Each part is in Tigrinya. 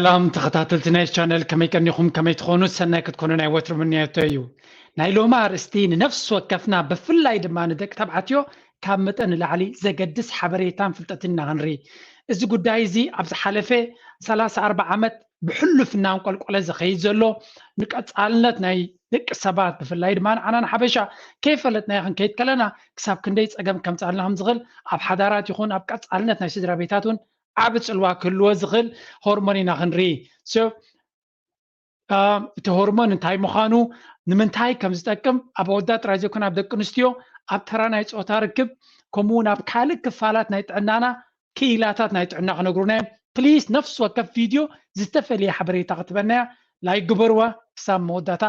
ሰላም ተኸታተልቲ ናይ ቻነል፣ ከመይ ቀኒኹም? ከመይ ትኾኑ? ሰናይ ክትኮኑ ናይ ወትሩ ምንያቶ እዩ። ናይ ሎሚ ኣርእስቲ ንነፍሲ ወከፍና፣ ብፍላይ ድማ ንደቂ ተባዕትዮ ካብ መጠን ንላዕሊ ዘገድስ ሓበሬታን ፍልጠትን ኢና ክንርኢ። እዚ ጉዳይ እዚ ኣብ ዝሓለፈ ሰላሳ ኣርባዓ ዓመት ብሕሉፍ እናንቆልቆለ ዝኸይድ ዘሎ፣ ንቀጻልነት ናይ ደቂ ሰባት፣ ብፍላይ ድማ ንዓና ንሓበሻ ከይፈለጥናዮ ክንከይድ ከለና፣ ክሳብ ክንደይ ጸገም ከምጻልና ከም ዝኽእል፣ ኣብ ሓዳራት ይኹን ኣብ ቀጻልነት ናይ ስድራ ቤታት እውን ዓቢ ጽልዋ ክህልዎ ዝኽእል ሆርሞን ኢና ክንርኢ። So እቲ ሆርሞን እንታይ ምዃኑ፣ ንምንታይ ከም ዝጠቅም፣ ኣብ ኣወዳት ጥራይ ዘይኮነ ኣብ ደቂ ኣንስትዮ፣ ኣብ ተራ ናይ ጾታ ርክብ፣ ከምኡ እውን ኣብ ካልእ ክፋላት ናይ ጥዕናና ክኢላታት ናይ ጥዕና ክነግሩና እዮም። ፕሊስ፣ ነፍሲ ወከፍ ቪድዮ ዝተፈለየ ሓበሬታ ክትበናያ፣ ላይክ ግበርዋ፣ ክሳብ መወዳእታ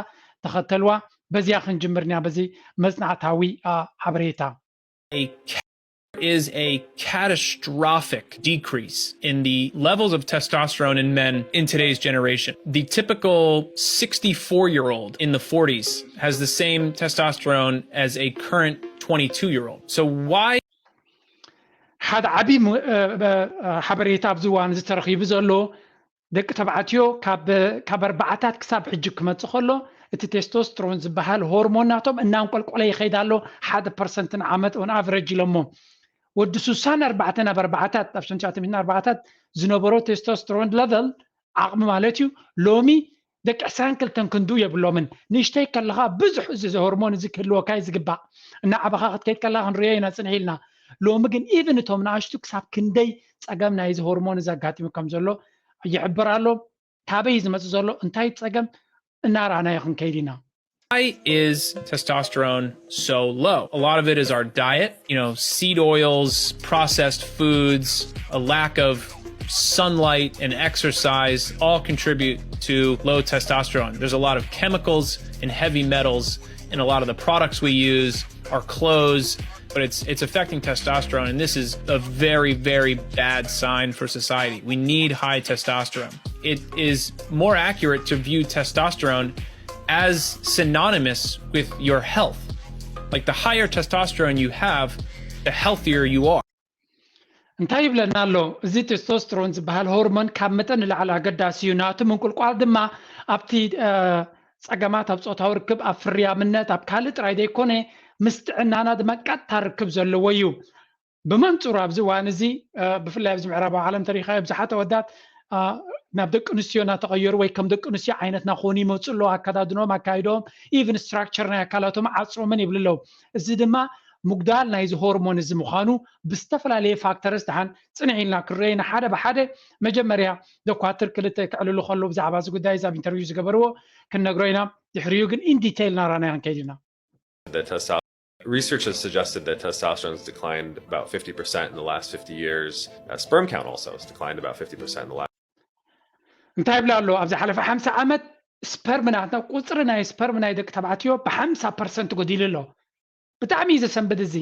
ተኸተልዋ። በዚያ ክንጅምርና፣ በዚ መጽናዕታዊ ሓበሬታ። Is a catastrophic decrease in the levels of testosterone in men in today's generation. The typical sixty-four year old in the forties has the same testosterone as a current twenty-two year old. So, why? ሓደ ዓቢ ሓበሬታ ኣብዚ እዋን ዝተረኺቡ ዘሎ፣ ደቂ ተባዕትዮ ካብ ኣርባዓታት ክሳብ ሕጂ ክመጽእ ከሎ፣ እቲ ቴስቶስትሮን ዝበሃል ሆርሞን ናቶም እናንቆልቆለ ይኸይድ ኣሎ። ሓደ ፐርሰንት ንዓመት ኦን ኣቨረጅ ኢሎሞ፣ ወዲ ሱሳን ኣርባዕተ ናብ ኣርባዓታት፣ ኣብ ሽንሻትሚና ኣርባዓታት ዝነበሮ ቴስቶስትሮን ለቨል፣ ዓቕሚ ማለት እዩ፣ ሎሚ ደቂ ዕስራን ክልተን ክንዱ የብሎምን። ንእሽተይ ከለኻ ብዙሕ እዚ ሆርሞን እዚ ክህልወካ እዩ ዝግባእ። እናዓበኻ ክትከይድ ከለኻ ክንሪኦ ኢና ጽንሕ ኢልና። ሎሚ ግን ኢቭን እቶም ንኣሽቱ ክሳብ ክንደይ ጸገም ናይዚ ሆርሞን እዚ ኣጋጢሙ ከም ዘሎ ይሕብር ኣሎ። ታበይ እዩ ዝመጽእ ዘሎ፣ እንታይ ጸገም እናረኣናዮ ክንከይድ ኢና። Why is testosterone so low? A lot of it is our diet, you know, seed oils, processed foods, a lack of sunlight and exercise all contribute to low testosterone. There's a lot of chemicals and heavy metals in a lot of the products we use, our clothes, but it's it's affecting testosterone, and this is a very, very bad sign for society. We need high testosterone. It is more accurate to view testosterone as synonymous with your health. Like, the higher testosterone you have, the healthier you are. እንታይ ይብለና ኣሎ? እዚ ቴስቶስትሮን ዝበሃል ሆርሞን ካብ መጠን ንላዕሊ ኣገዳሲ እዩ። ናቱ ምንቁልቋል ድማ ኣብቲ ጸገማት ኣብ ጾታዊ ርክብ፣ ኣብ ፍርያምነት፣ ኣብ ካልእ ጥራይ ዘይኮነ፣ ምስ ጥዕናና ድማ ቀጥታ ርክብ ዘለዎ እዩ። ብመንጽሩ ኣብዚ እዋን እዚ ብፍላይ ኣብዚ ምዕራባዊ ዓለም ተሪኻ ብዙሓት ኣወዳት ናብ ደቂ ኣንስትዮ እናተቐየሩ ወይ ከም ደቂ ኣንስትዮ ዓይነትና ክኾኑ ይመፁ ኣለዉ። ኣከዳድኖም፣ ኣካይዶም፣ ኢቭን ስትራክቸር ናይ ኣካላቶም ዓፅሮምን ይብሉ ኣለዉ። እዚ ድማ ምጉዳል ናይዚ ሆርሞን እዚ ምዃኑ ብዝተፈላለየ ፋክተርስ ደሓን ፅንሕ ኢልና ክንሪኦ ኢና። ሓደ ብሓደ መጀመርያ ዶኳትር ክልተ ክዕልሉ ከለዉ ብዛዕባ እዚ ጉዳይ እዚ ኣብ ኢንተርቪው ዝገበርዎ ክንነግሮ ኢና። ድሕሪኡ ግን ኢን ዲቴይል ናራናዮ ክንከይድ ኢና። The testosterone research has suggested that testosterone's declined about fifty percent in the last fifty years. Uh, sperm count also has declined about fifty percent in the last. እንታይ ይብላ ኣሎ? ኣብዚ ሓለፈ ሓምሳ ዓመት ስፐርም ናትና፣ ቁፅሪ ናይ ስፐርም ናይ ደቂ ተባዕትዮ ብሓምሳ ፐርሰንት ጎዲሉ ኣሎ። ብጣዕሚ እዩ ዘሰንብድ እዚ።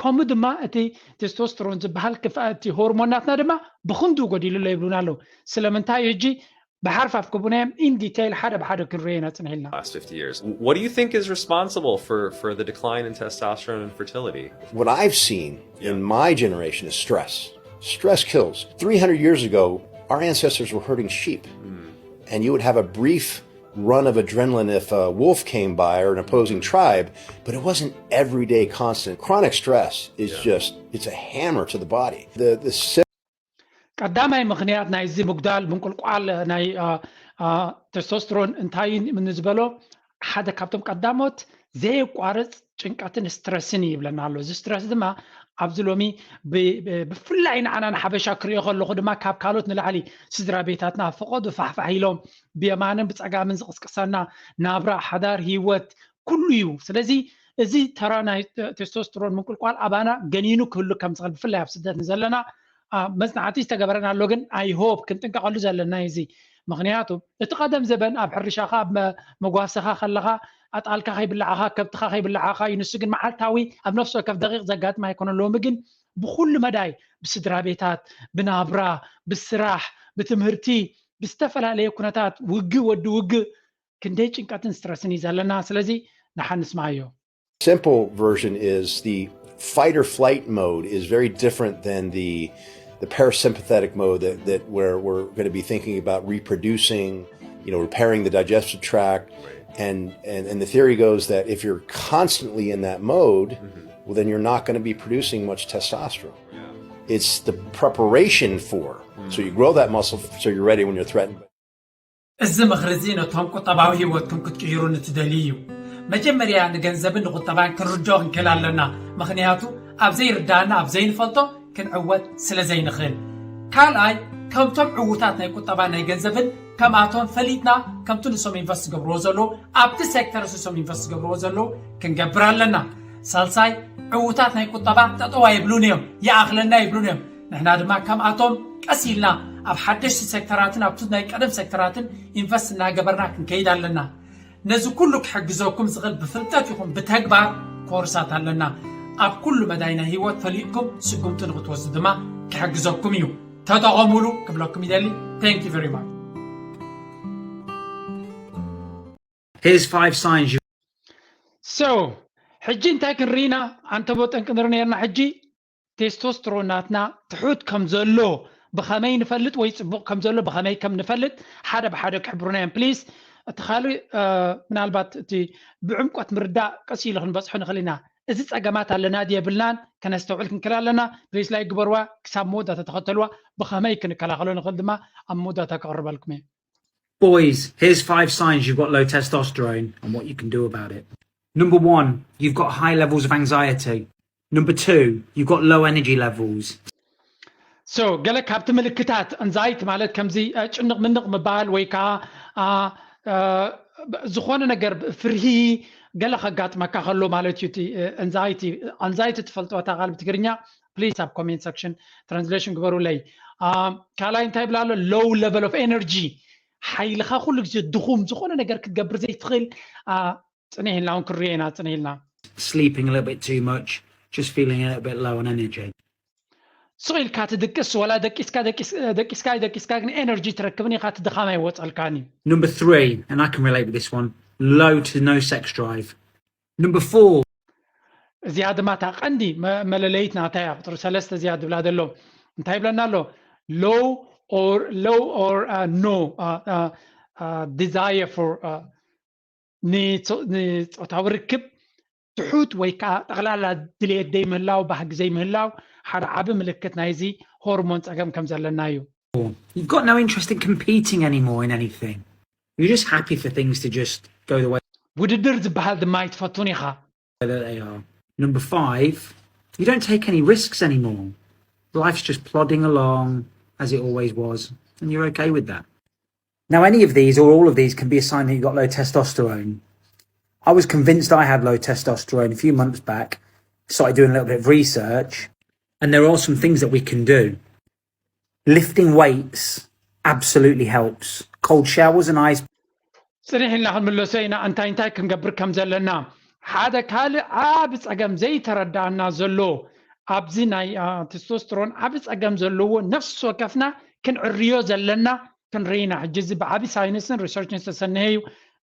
ከምኡ ድማ እቲ ቴስቶስትሮን ዝበሃል ክፍኣት ሆርሞን ናትና ድማ ብክንዱ ጎዲሉ ኣሎ ይብሉና ኣለዉ። ስለምንታይ ሕጂ ብሓርፋፍ ክቡናዮም ኢን ዲቴይል ሓደ ብሓደ ክንሪኦ ኢና ጽንሕ ኢልና። Last fifty years. What do you think is responsible for, for the decline in testosterone and fertility? What I've seen in my generation is stress. Stress kills. Three hundred years ago, our ancestors were herding sheep. And you would have a brief run of adrenaline if a wolf came by or an opposing tribe, but it wasn't everyday constant. Chronic stress is just, it's a hammer to the body. The, the ቀዳማይ ምኽንያት ናይዚ ምጉዳል ምንቁልቋል ናይ ቴስቶስትሮን እንታይ ንዝበሎ ሓደ ካብቶም ቀዳሞት ዘየቋርፅ ጭንቀትን ስትረስን ይብለና ኣሎ። እዚ ስትረስ ድማ ኣብዚ ሎሚ ብፍላይ ንዓና ንሓበሻ ክሪኦ ከለኹ ድማ ካብ ካልኦት ንላዕሊ ስድራ ቤታትና ፈቐዶ ፋሕፋሕ ኢሎም ብየማንን ብፀጋምን ዝቕስቅሰና ናብራ፣ ሓዳር፣ ህይወት ኩሉ እዩ። ስለዚ እዚ ተራ ናይ ቴስቶስትሮን ምንቁልቋል ኣባና ገኒኑ ክህሉ ከም ዝኽእል ብፍላይ ኣብ ስደት ንዘለና መጽናዕቲ ዝተገበረና ኣሎ። ግን ኣይ ሆፕ ክንጥንቀቐሉ ዘለና እዚ። ምኽንያቱ እቲ ቀደም ዘበን ኣብ ሕርሻኻ ኣብ መጓሰኻ ከለኻ ኣጣልካ ከይብላዓኻ ከብትኻ ከይብላዓኻ እዩ። ንሱ ግን መዓልታዊ ኣብ ነፍሲ ወከፍ ደቂቕ ዘጋጥም ኣይኮነን። ሎሚ ግን ብኹሉ መዳይ ብስድራ ቤታት፣ ብናብራ፣ ብስራሕ፣ ብትምህርቲ፣ ብዝተፈላለየ ኩነታት ውግእ ወዲ ውግእ ክንደይ ጭንቀትን ስትረስን እዩ ዘለና። ስለዚ ንሓን ንስማዮ። Simple version is the fight or flight mode is very different than the the parasympathetic mode that, that where we're going to be thinking about reproducing, you know, repairing the digestive tract. And, and, and the theory goes that if you're constantly in that mode, well, then you're not going to be producing much testosterone. It's the preparation for. So you grow that muscle so you're ready when you're threatened. እዚ ምኽሪ እዚ ነቶም ቁጠባዊ ህይወትኩም ክትቅይሩ ንትደልዩ እዩ። መጀመርያ ንገንዘብን ንቁጠባን ክንርድኦ ክንክእል ኣለና። ምኽንያቱ ኣብ ዘይርዳእና ኣብ ዘይንፈልጦ ክንዕወት ስለ ዘይንኽእል። ካልኣይ ከምቶም ዕዉታት ናይ ቁጠባ ናይ ገንዘብን ከምኣቶም ፈሊጥና ከምቲ ንሶም ኢንቨስት ዝገብርዎ ዘለዉ ኣብቲ ሴክተር ንሶም ኢንቨስት ዝገብርዎ ዘለዉ ክንገብር ኣለና። ሳልሳይ ዕዉታት ናይ ቁጠባ ጠጠዋ ይብሉን እዮም፣ ይኣኽለና ይብሉን እዮም። ንሕና ድማ ከምኣቶም ቀስ ኢልና ኣብ ሓደሽቲ ሴክተራትን ኣብቲ ናይ ቀደም ሴክተራትን ኢንቨስት እናገበርና ክንከይድ ኣለና። ነዚ ኩሉ ክሕግዘኩም ዝኽእል ብፍልጠት ይኹን ብተግባር ኮርሳት ኣለና። ኣብ ኩሉ መዳይ ናይ ህይወት ፈሊጥኩም ስጉምቲ ንክትወስዱ ድማ ክሕግዘኩም እዩ። ተጠቐሙሉ ክብለኩም ይደሊ። Thank you very much። Here's five signs you So ሕጂ እንታይ ክንርኢና ኣንተቦ ጠንቂ ንርኢ ነርና። ሕጂ ቴስቶስትሮን ናትና ትሑት ከም ዘሎ ብኸመይ ንፈልጥ ወይ ፅቡቕ ከም ዘሎ ብኸመይ ከም ንፈልጥ ሓደ ብሓደ ክሕብሩና እዮም ፕሊስ። እቲ ካልእ ምናልባት እቲ ብዕምቆት ምርዳእ ቀስ ኢሉ ክንበፅሖ ንኽእል ኢና። እዚ ፀገማት ኣለና ድየብልናን ከነስተውዕል ክንክእል ኣለና። ፕሊስ ላይክ ግበርዋ ክሳብ መወዳእታ ተኸተልዋ። ብኸመይ ክንከላኸሎ ንኽእል ድማ ኣብ መወዳእታ ከቕርበልኩም እየ። Boys, here's five signs you've got low testosterone and what you can do about it. Number one, you've got high levels of anxiety. Number two, you've got low energy levels. So ገለ ካብቲ ምልክታት ኣንዛይቲ ማለት ከምዚ ጭንቕ ምንቕ ምባል ወይ ከዓ ዝኾነ ነገር ፍርሂ ገለ ከጋጥመካ ከሎ ማለት እዩ። ኣንዛይቲ ኣንዛይቲ ትፈልጥዋ እታ ቃል ብትግርኛ ፕሊስ ኣብ ኮሜንት ሰክሽን ትራንስሌሽን ግበሩለይ። ካልኣይ እንታይ ይብላ ኣሎ? Low level of energy ሓይልኻ ኩሉ ግዜ ድኹም፣ ዝኾነ ነገር ክትገብር ዘይትኽእል። ፅንሕ ኢልና እውን ክንሪኦ ኢና። ፅንሕ ኢልና Sleeping a little bit too much, just feeling a little bit low on energy. ስቕ ኢልካ ትድቅስ፣ ወላ ደቂስካ ደቂስካ ደቂስካ ግን ኤነርጂ ትረክብን ኢኻ፣ እቲ ድኻም ኣይወፀልካን እዩ። Number three, and I can relate with this one, low to no sex drive. Number four, እዚኣ ድማ እታ ቀንዲ መለለይት ናታ እያ። ቁፅሪ ሰለስተ እዚኣ ድብላ ዘሎ እንታይ ይብለና ኣሎ? Low or low or no desire for ንፆታዊ ርክብ ትሑት ወይ ከዓ ጠቕላላ ድልየት ዘይምህላው፣ ባህጊ ዘይምህላው ሓደ ዓቢ ምልክት ናይዚ ሆርሞን ፀገም ከም ዘለና እዩ። You've got no interest in competing anymore in anything. You're just happy for things to just go the way ውድድር ዝበሃል ድማ ኣይትፈቱን ኢኻ። that they are. Number five, you don't take any risks anymore. Life's just plodding along as it always was, and you're okay with that. Now, any of these or all of these can be a sign that you've got low testosterone. I was convinced I had low testosterone a few months back, started doing a little bit of research, and there are some things that we can do. Lifting weights absolutely helps. Cold showers and ice. ፅንሕ ኢልና ክንምለሶ ኢና እንታይ እንታይ ክንገብር ከም ዘለና። ሓደ ካልእ ዓቢ ፀገም ዘይተረዳእና ዘሎ ኣብዚ ናይ ቴስቶስትሮን ዓቢ ፀገም ዘለዎ ነፍሲ ወከፍና ክንዕርዮ ዘለና ክንርኢና። ሕጂ እዚ ብዓቢ ሳይንስን ሪሰርችን ዝተሰነየ እዩ።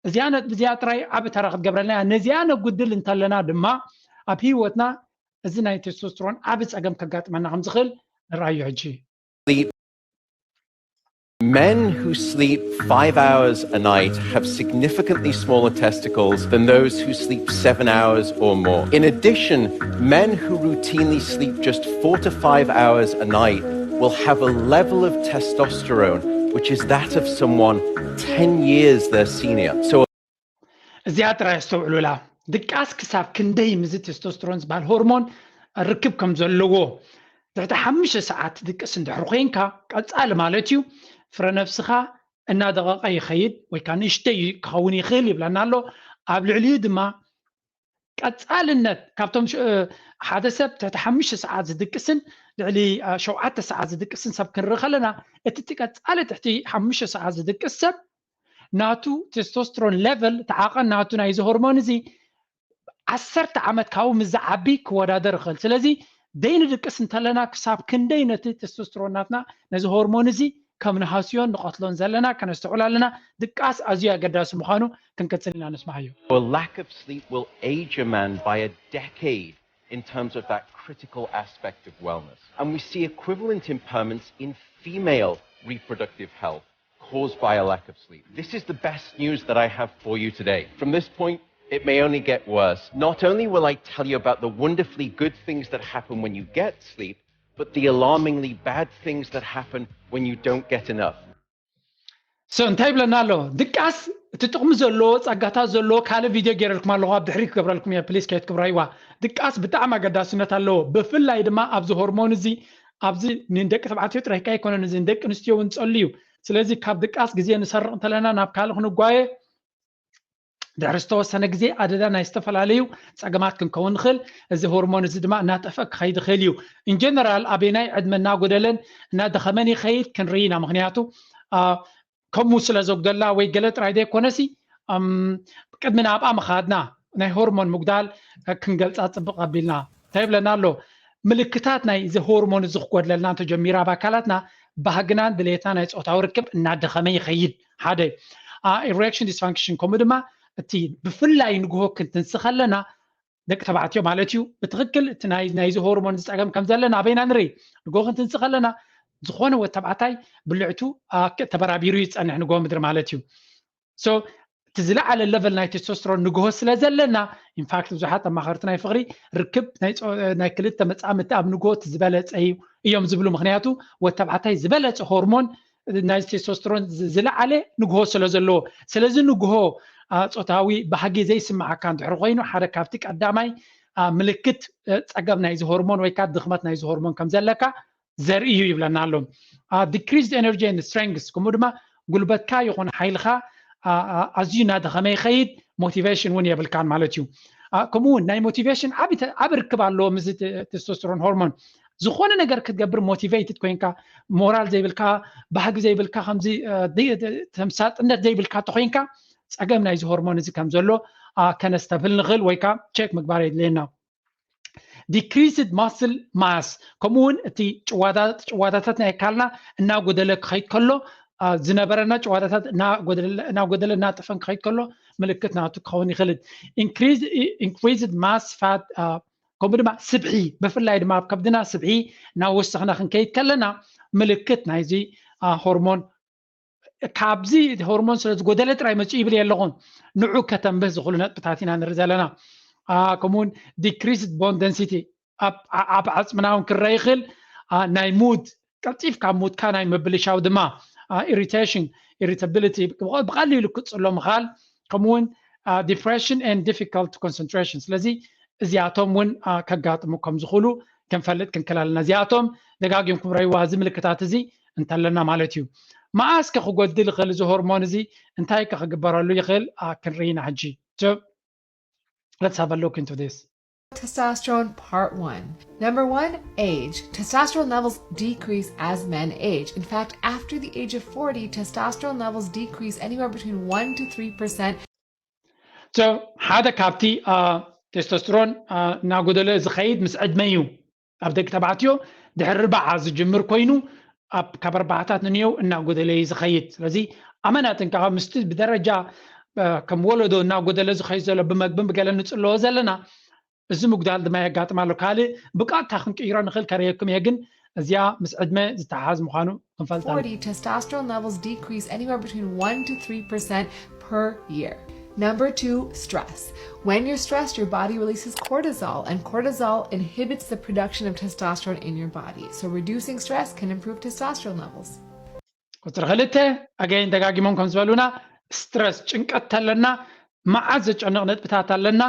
እዚኣ ነጥቢ እዚኣ ጥራይ ዓቢ ተራ ክትገብረልና እያ። ነዚኣ ነጉድል እንተለና ድማ ኣብ ህይወትና እዚ ናይ ቴስቶስትሮን ዓቢ ፀገም ከጋጥመና ከም ዝኽእል ንርኣዮ ሕጂ። Men who sleep five hours a night have significantly smaller testicles than those who sleep seven hours or more. In addition, men who routinely sleep just four to five hours a night will have a level of testosterone which is that of someone ten years their senior. So እዚኣ ጥራይ ኣስተውዕሉላ። ድቃስ ክሳብ ክንደይ ምስዚ ቴስቶስትሮን ዝበሃል ሆርሞን ርክብ ከም ዘለዎ። ትሕቲ ሓሙሽተ ሰዓት ድቅስ እንድሕር ኮይንካ ቀጻሊ ማለት እዩ ፍረ ነብስኻ እናደቐቐ ይኸይድ ወይ ከዓ ንእሽተይ ክኸውን ይኽእል ይብለና ኣሎ። ኣብ ልዕሊኡ ድማ ቀጻልነት ካብቶም ሓደ ሰብ ትሕቲ ሓሙሽተ ሰዓት ዝድቅስን ልዕሊ ሸውዓተ ሰዓት ዝድቅስን ሰብ ክንርኢ ከለና እቲ ቀጻሊ ትሕቲ ሓሙሽተ ሰዓት ዝድቅስ ሰብ ናቱ ቴስቶስትሮን ሌቨል እቲ ዓቐን ናቱ ናይዚ ሆርሞን እዚ ዓሰርተ ዓመት ካብኡ ምስ ዝዓቢ ክወዳደር ይኽእል። ስለዚ ደይንድቅስ እንተለና ክሳብ ክንደይ ነቲ ቴስቶስትሮን ናትና ነዚ ሆርሞን እዚ ከም ንሃስዮን ንቐትሎን ዘለና ከነስተውዕል ኣለና። ድቃስ ኣዝዩ ኣገዳሲ ምዃኑ ክንቅጽል ኢና። ንስማዓዮ። A lack of sleep will age a man by a decade. in terms of that critical aspect of wellness. And we see equivalent impairments in female reproductive health caused by a lack of sleep. This is the best news that I have for you today. From this point, it may only get worse. Not only will I tell you about the wonderfully good things that happen when you get sleep, but the alarmingly bad things that happen when you don't get enough. So እንታይ ይብለና ኣሎ? ድቃስ እቲ ጥቕሚ ዘለዎ ጸጋታት ዘለዎ ካልእ ቪድዮ ገይረልኩም ኣለኹ፣ ኣብ ድሕሪት ክገብረልኩም እየ፣ ፕሊስ ከየትክብራይዋ። ድቃስ ብጣዕሚ ኣገዳስነት ኣለዎ፣ ብፍላይ ድማ ኣብዚ ሆርሞን እዚ ኣብዚ ንደቂ ተባዕትዮ ጥራይ ኣይኮነን፣ እዚ ንደቂ ኣንስትዮ እውን ጸሉ እዩ። ስለዚ ካብ ድቃስ ግዜ ንሰርቕ እንተለና ናብ ካልእ ክንጓየ ድሕሪ ዝተወሰነ ግዜ ኣደዳ ናይ ዝተፈላለዩ ጸገማት ክንከውን ንኽእል። እዚ ሆርሞን እዚ ድማ እናጠፍአ ክኸይድ ይኽእል እዩ። ኢንጀነራል ኣበናይ ዕድመ እናጎደለን እናደኸመን ይኸይድ ክንርኢ ኢና። ምክንያቱ ከምኡ ስለ ዘጉደልና ወይ ገለ ጥራይ ዘይኮነሲ ቅድሚ ናብኣ ምኻድና ናይ ሆርሞን ምጉዳል ክንገልጻ ጽብቕ ኣቢልና እንታይ ይብለና ኣሎ? ምልክታት ናይ እዚ ሆርሞን እዚ ክጎድለልና እንተጀሚራ ኣብ ኣካላትና ባህግናን ድሌትና ናይ ፆታዊ ርክብ እናደኸመ ይኸይድ። ሓደ ኢሬክሽን ዲስፋንክሽን፣ ከምኡ ድማ እቲ ብፍላይ ንግሆ ክንትንሲ ከለና ደቂ ተባዕትዮ ማለት እዩ ብትኽክል እቲ ናይዚ ሆርሞን ዝፀገም ከም ዘለና ኣበይና ንርኢ? ንግሆ ክንትንሲ ከለና ዝኾነ ወድ ተባዕታይ ብልዕቱ ተበራቢሩ ይፀንሕ ንግሆ ምድሪ ማለት እዩ። So እቲ ዝለዓለ ለቨል ናይ ቴስቶስትሮን ንግሆ ስለ ዘለና ኢንፋክት ብዙሓት ኣማኸርቲ ናይ ፍቕሪ ርክብ ናይ ክልተ መፃምድቲ ኣብ ንግሆ እቲ ዝበለፀ እዩ እዮም ዝብሉ። ምክንያቱ ወድ ተባዕታይ ዝበለፀ ሆርሞን ናይ ቴስቶስትሮን ዝለዓለ ንግሆ ስለ ዘለዎ፣ ስለዚ ንግሆ ፆታዊ ባህጊ ዘይስምዓካ እንድሕር ኮይኑ ሓደ ካብቲ ቀዳማይ ምልክት ፀገም ናይዚ ሆርሞን ወይ ከዓ ድኽመት ናይዚ ሆርሞን ከም ዘለካ ዘርኢ እዩ ይብለና ኣሎ። Decreased energy and strength፣ ከምኡ ድማ ጉልበትካ ይኹን ሓይልካ ኣዝዩ እናደኸመ ይኸይድ፣ ሞቲቬሽን እውን የብልካን ማለት እዩ። ከምኡ እውን ናይ ሞቲቬሽን ዓብ ርክብ ኣለዎ ምስ ቴስቶስትሮን ሆርሞን። ዝኾነ ነገር ክትገብር ሞቲቬትድ ኮይንካ፣ ሞራል ዘይብልካ፣ ባህጊ ዘይብልካ፣ ከምዚ ተምሳጥነት ዘይብልካ ተኮይንካ ፀገም ናይዚ ሆርሞን እዚ ከም ዘሎ ከነስተብህል ንኽእል ወይ ከዓ ቼክ ምግባር የድልየና። Decreased muscle mass፣ ከምኡ እውን እቲ ጭዋዳታት ናይ ኣካልና እናጎደለ ክኸይድ ከሎ ዝነበረና ጭዋዳታት እናጎደለ እናጠፈን ክኸይድ ከሎ ምልክት ናቱ ክኸውን ይኽእል። Increased mass fat፣ ከምኡ ድማ ስብሒ፣ ብፍላይ ድማ ኣብ ከብድና ስብሒ እናወሰኽና ክንከይድ ከለና ምልክት ናይዚ ሆርሞን ካብዚ ሆርሞን ስለ ዝጎደለ ጥራይ መፅኡ ይብል የለኹን። ንዑ ከተንብህ ዝኽእሉ ነጥብታት ኢና ንርኢ ዘለና። ከምኡውን ዲክሪስድ ቦን ደንሲቲ ኣብ ዓፅምና እውን ክረአ ይኽእል። ናይ ሙድ ቀልጢፍካ ሙድካ ናይ ምብልሻው ድማ ኢሪቴሽን፣ ኢሪታቢሊቲ ብቐሊሉ ክትፅሎ ምኽኣል፣ ከምኡውን ዲፕሬሽን ኤንድ ዲፊካልት ኮንሰንትሬሽን። ስለዚ እዚኣቶም እውን ከጋጥሙ ከም ዝኽእሉ ክንፈልጥ ክንክእል ኣለና። እዚኣቶም ደጋጊምኩም ረይዋ እዚ ምልክታት እዚ እንተለና ማለት እዩ። መኣስ ከ ክጎድል ይኽእል እዚ ሆርሞን እዚ? እንታይ ከ ክግበረሉ ይኽእል? ክንርኢ ኢና ሕጂ። Let's have a look into this. Testosterone part one. Number one, age. Testosterone levels decrease as men age. In fact, after the age of forty, testosterone levels decrease anywhere between one to three percent. ሓደ ካብቲ ቴስቶስትሮን እናጎደለ ዝኸይድ ምስ ዕድመ እዩ። ኣብ ደቂ ተባዕትዮ ድሕሪ ርባዓ ዝጅምር ኮይኑ ኣብ ካብ ኣርባዓታት ንንየው እናጎደለ እዩ ዝኸይድ። ስለዚ ኣመና ጥንቃቐ ምስቲ ብደረጃ ከም ወለዶ እናጎደለ ዝኸይድ ዘሎ ብመግብን ብገለን ንፅለዎ ዘለና እዚ ምጉዳል ድማ የጋጥም ኣሎ። ካልእ ብቃጥታ ክንቅይሮ ንኽእል ከርእየኩም እየ፣ ግን እዚኣ ምስ ዕድመ ዝተሓዝ ምዃኑ ክንፈልጣ። Testosterone levels decrease anywhere between one to three percent per year. Number two, stress. When you're stressed, your body releases cortisol, and cortisol inhibits the production of testosterone in your body. So reducing stress can improve testosterone levels. ቁፅሪ ክልተ ኣገይን ደጋጊሞም ከም ዝበሉና ስትረስ፣ ጭንቀት ተለና፣ መዓት ዘጨንቕ ነጥብታት ኣለና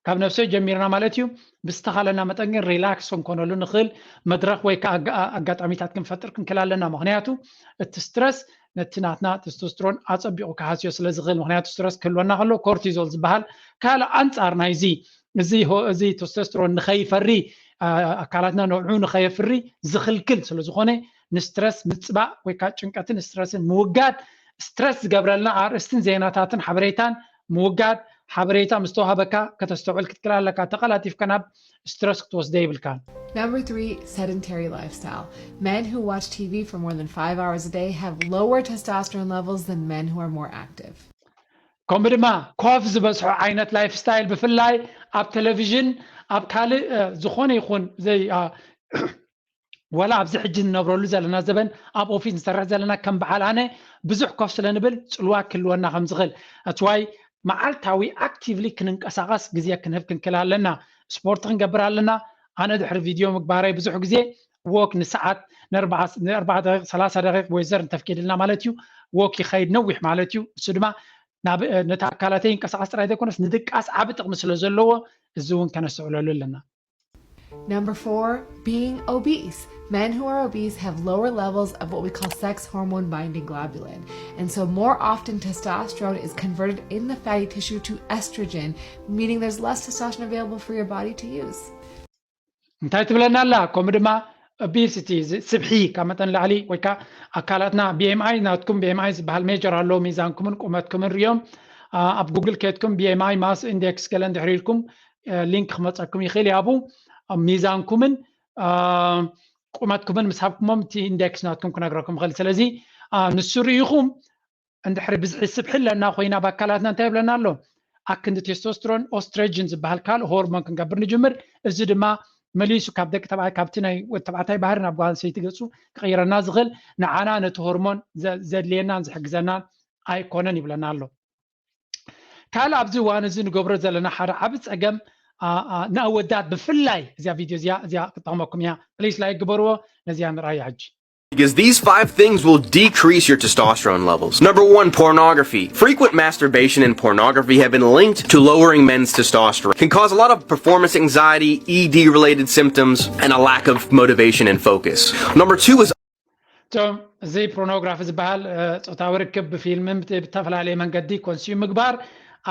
ካብ ነፍሰ ጀሚርና ማለት እዩ። ብዝተኻለና መጠን ግን ሪላክስ ክንኮነሉ ንኽእል መድረኽ ወይ ከዓ ኣጋጣሚታት ክንፈጥር ክንክእል ኣለና። ምክንያቱ እቲ ስትረስ ነቲ ናትና ቴስቶስትሮን ኣፀቢቑ ክሃስዮ ስለ ዝኽእል። ምክንያቱ ስትረስ ክህልወና ከሎ ኮርቲዞል ዝበሃል ካልእ ኣንፃር ናይዚ እዚ ቴስቶስትሮን ንኸይፈሪ ኣካላትና ንዕኡ ንኸየፍሪ ዝኽልክል ስለ ዝኾነ ንስትረስ ምፅባእ ወይ ከዓ ጭንቀትን ስትረስን ምውጋድ፣ ስትረስ ዝገብረልና ኣርእስትን ዜናታትን ሓበሬታን ምውጋድ፣ ሓበሬታ ምስ ተዋህበካ ከተስተውዕል ክትክእል ኣለካ። ተቐላጢፍካ ናብ ስትረስ ክትወስደ የብልካን። Number three, sedentary lifestyle. Men who watch T V for more than five hours a day have lower testosterone levels than men who are more active. ከምኡ ድማ ኮፍ ዝበዝሖ ዓይነት ላይፍ ስታይል ብፍላይ ኣብ ቴሌቪዥን ኣብ ካልእ ዝኾነ ይኹን ዘይ ዋላ ኣብዚ ሕጂ ንነብረሉ ዘለና ዘበን ኣብ ኦፊስ ንሰርሕ ዘለና ከም በዓል ኣነ ብዙሕ ኮፍ ስለ ንብል ጽልዋ ክህልወና ከም ዝኽእል፣ that's why መዓልታዊ actively ክንንቀሳቐስ ግዜ ክንህብ ክንክእል ኣለና። ስፖርት ክንገብር ኣለና። ኣነ ድሕሪ ቪድዮ ምግባረይ ብዙሕ ግዜ ዎክ ንሰዓት ንኣርባዓ ደቂቕ ሰላሳ ደቂቕ ወይዘር እንተፍቂድልና ማለት እዩ። ዎክ ይኸይድ ነዊሕ ማለት እዩ። እሱ ድማ ናብ ነቲ ኣካላተይ ይንቀሳቐስ ጥራይ ዘይኮነስ ንድቃስ ዓቢ ጥቕሚ ስለ ዘለዎ እዚ እውን ከነስተውዕለሉ ኣለና። Number four, being obese. Men who are obese have lower levels of what we call sex hormone binding globulin. And so, more often, testosterone is converted in the fatty tissue to estrogen, meaning there's less testosterone available for your body to use. እንታይ ትብለና ኣላ? ከምኡ ድማ ኦቤሲቲ፣ ስብሒ፣ ካብ መጠን ላዕሊ ወይ ከዓ ኣካላትና፣ ቢ ኤም ኣይ ናትኩም፣ ቢ ኤም ኣይ ዝበሃል ሜጀር ኣሎ፣ ሚዛንኩምን ቁመትኩምን ሪኦም። ኣብ ጉግል ከድኩም ቢ ኤም ኣይ ማስ ኢንዴክስ ገለ እንድሕር ኢልኩም ሊንክ ክመፀኩም ይኽእል ያቡ። ሚዛንኩምን ቁመትኩምን ምስ ሃብኩሞም እቲ ኢንዴክስ ናትኩም ክነግረኩም ይኽእል። ስለዚ ንሱ ርኢኹም እንድሕሪ ብዝሒ ስብሒ ኣለና ኮይና ኣብ ኣካላትና እንታይ ይብለና ኣሎ? ኣክንዲ ቴስቶስትሮን ኦስትሮጅን ዝበሃል ካልእ ሆርሞን ክንገብር ንጅምር። እዚ ድማ መሊሱ ካብ ደቂ ተባዕታይ፣ ካብቲ ናይ ወዲ ተባዕታይ ባህሪ ናብ ጓል ኣንስተይቲ ገፁ ክቕይረና ዝኽእል፣ ንዓና ነቲ ሆርሞን ዘድልየናን ዝሕግዘናን ኣይኮነን ይብለና ኣሎ። ካልእ ኣብዚ እዋን እዚ ንገብሮ ዘለና ሓደ ዓቢ ጸገም ንኣወዳት ብፍላይ እዚኣ ቪድዮ እዚኣ እዚኣ ክትጠቕመኩም እያ። ፕሊስ ላይክ ግበርዎ። ነዚኣ ንርኣያ ሕጂ። Because these five things will decrease your testosterone levels. Number one, pornography. Frequent masturbation and pornography have been linked to lowering men's testosterone. Can cause a lot of performance anxiety, E D related symptoms, and a lack of motivation and focus. Number two is እቶም እዚ ፖርኖግራፊ ዝበሃል ጾታዊ ርክብ ብፊልምን ብተፈላለየ መንገዲ ኮንሱም ምግባር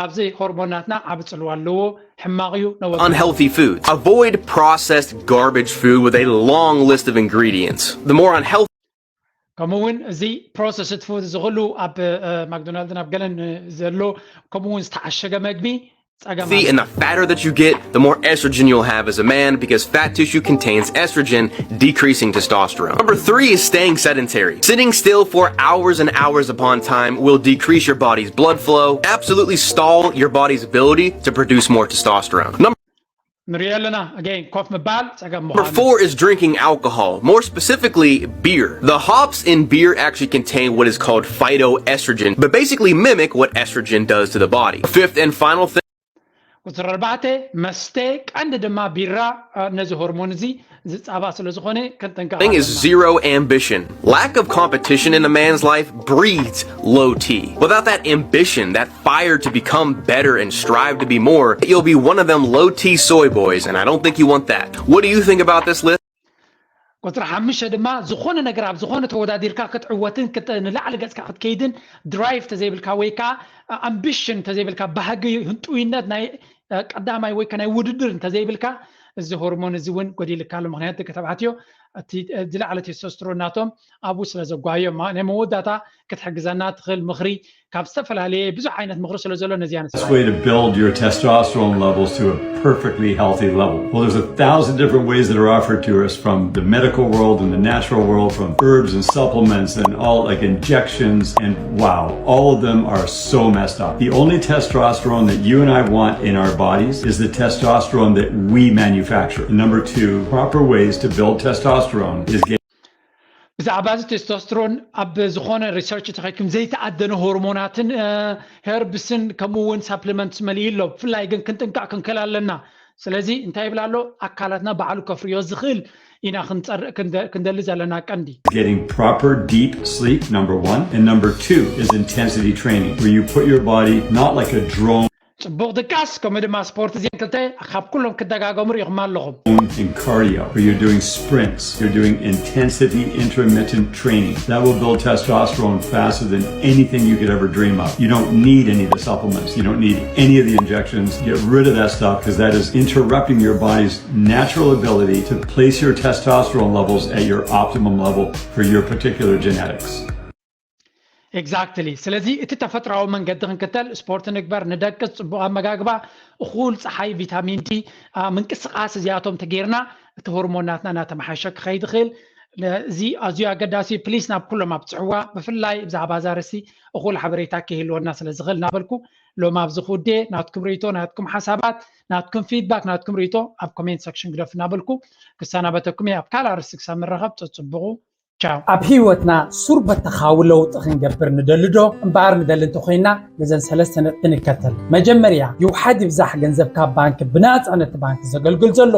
ኣብዚ ሆርሞናትና ዓቢ ጽልዋ ኣለዎ። ሕማቕ እዩ። Unhealthy food. Avoid processed garbage food with a long list of ingredients. The more unhealthy ከምኡ እውን እዚ ፕሮሰስድ ፉድ ዝኽሉ ኣብ ማክዶናልድን ኣብ ገለን ዘሎ ከምኡ እውን ዝተዓሸገ መግቢ See, and the fatter that you get, the more estrogen you'll have as a man because fat tissue contains estrogen, decreasing testosterone. Number three is staying sedentary. Sitting still for hours and hours upon time will decrease your body's blood flow, absolutely stall your body's ability to produce more testosterone. Number ንሪኦ ኣለና። ኣገይን ኮፍ ምባል ጸገም Number four is drinking alcohol, more specifically beer. The hops in beer actually contain what is called phytoestrogen, but basically mimic what estrogen does to the body. Fifth and final thing. ቁፅሪ ኣርባዕተ መስተ ቀንዲ ድማ ቢራ ነዚ ሆርሞን እዚ ዝፃባ ስለ ዝኾነ ክንጥንቀቕ is zero ambition. Lack of competition in a man's life breeds low T. Without that ambition, that fire to become better and strive to be more, you'll be one of them low T soy boys, and I don't think you want that. What do you think about this list? ቁፅሪ ሓሙሽተ ድማ ዝኾነ ነገር ኣብ ዝኾነ ተወዳዲርካ ክትዕወትን ንላዕሊ ገፅካ ክትከይድን ድራይቭ ተዘይብልካ ወይ ከዓ ኣምቢሽን ተዘይብልካ ባህጊ ህንጡይነት ናይ ቀዳማይ ወይ ናይ ውድድር እንተዘይብልካ እዚ ሆርሞን እዚ እውን ጎዲልካ ኣሎ። ምክንያቱ ደቂ ተባዕትዮ እቲ ዝለዓለ ቴስቶስትሮን ናቶም ኣብኡ ስለ ዘጓዮ ናይ መወዳእታ ክትሕግዘና ትኽእል ምኽሪ ካብ ዝተፈላለየ ብዙሕ ዓይነት ምኽሪ ስለ ዘሎ ነዚኣ Best way to build your testosterone levels to a perfectly healthy level. Well, there's a thousand different ways that are offered to us from the medical world and the natural world, from herbs and supplements and all like injections and wow, all of them are so messed up. The only testosterone that you and I want in our bodies is the testosterone that we manufacture. And number two, proper ways to build testosterone is getting ብዛዕባ እዚ ቴስቶስትሮን ኣብ ዝኾነ ሪሰርች ተኸይድኩም ዘይተኣደነ ሆርሞናትን ሄርብስን ከምኡ እውን ሳፕሊመንትስ መሊኡ ኣሎ። ብፍላይ ግን ክንጥንቃቕ ክንክእል ኣለና። ስለዚ እንታይ ይብል ኣሎ? ኣካላትና ባዕሉ ከፍርዮ ዝኽእል ኢና ክንደሊ ዘለና ቀንዲ። Getting proper deep sleep, number one. And number two is intensity training, where you put your body not like a drone. ጽቡቕ ድቃስ ከምኡ ድማ ስፖርት እዚን ክልተ ካብ ኩሎም ክደጋገሙ ርኢኹም ኣለኹም። In cardio, where you're doing sprints, you're doing intensity intermittent training. That will build testosterone faster than anything you could ever dream of. You don't need any of the supplements. You don't need any of the injections. Get rid of that stuff because that is interrupting your body's natural ability to place your testosterone levels at your optimum level for your particular genetics. Exactly. ስለዚ እቲ ተፈጥራዊ መንገዲ ክንክተል፣ ስፖርት ንግበር፣ ንደቅስ፣ ጽቡቕ ኣመጋግባ፣ እኹል ጸሓይ፣ ቪታሚን ዲ፣ ምንቅስቃስ፣ እዚኣቶም ተገይርና እቲ ሆርሞናትና እናተመሓሸ ክኸይድ ይኽእል። እዚ ኣዝዩ ኣገዳሲ። ፕሊስ ናብ ኩሎም ኣብፅሕዋ፣ ብፍላይ ብዛዕባ እዛ ርእሲ እኹል ሓበሬታ ክህልወና ስለ ዝኽእል እናበልኩ ሎም ኣብዚ ክውዴ ናትኩም ርእቶ ናትኩም ሓሳባት ናትኩም ፊድባክ ናትኩም ርእቶ ኣብ ኮሜንት ሰክሽን ግደፉ እናበልኩ ክሰናበተኩም እየ። ኣብ ካልእ ኣርስቲ ክሳብ ንራኸብ ጸጽብቑ። ቻው። ኣብ ህይወትና ሱር በተኻዊ ለውጢ ክንገብር ንደሊ ዶ እምበኣር ንደሊ እንተኮይና ነዘን ሰለስተ ነጥቢ ንከተል። መጀመርያ ይውሓድ ይብዛሕ ገንዘብ ካብ ባንክ ብናፃ ነቲ ባንክ ዘገልግል ዘሎ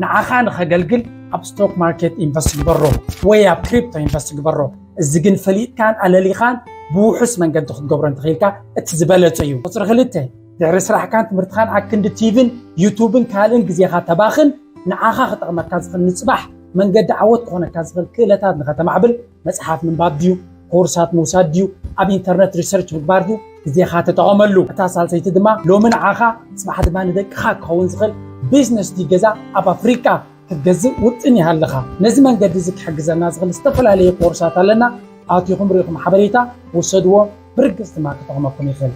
ንዓኻ ንኸገልግል ኣብ ስቶክ ማርኬት ኢንቨስት ግበሮ ወይ ኣብ ክሪፕቶ ኢንቨስት ግበሮ። እዚ ግን ፈሊጥካን ኣለሊኻን ብውሑስ መንገዲ ክትገብሮ እንተኽኢልካ እቲ ዝበለፀ እዩ። ቁፅሪ ክልተ ድሕሪ ስራሕካን ትምህርትኻን ኣክንዲ ቲቪን ዩቱብን ካልእን ግዜኻ ተባኽን ንዓኻ ክጠቕመካ ዝኽእል ንፅባሕ መንገዲ ዓወት ክኾነካ ዝኽእል ክእለታት ንኸተማዕብል መፅሓፍ ምንባብ ድዩ ኮርሳት ምውሳድ ድዩ ኣብ ኢንተርነት ሪሰርች ምግባር ድዩ ግዜኻ ተጠቐመሉ። እታ ሳልሰይቲ ድማ ሎሚ ንዓኻ ፅባሕ ድማ ንደቅኻ ክኸውን ዝኽእል ቢዝነስ ድዩ ገዛ ኣብ ኣፍሪቃ ክትገዝእ ውጥን ይሃለኻ። ነዚ መንገዲ እዚ ክሕግዘና ዝኽእል ዝተፈላለዩ ኮርሳት ኣለና። ኣቲኹም ርኢኹም ሓበሬታ ውሰድዎ። ብርግፅ ድማ ክጠቕመኩም ይኽእል።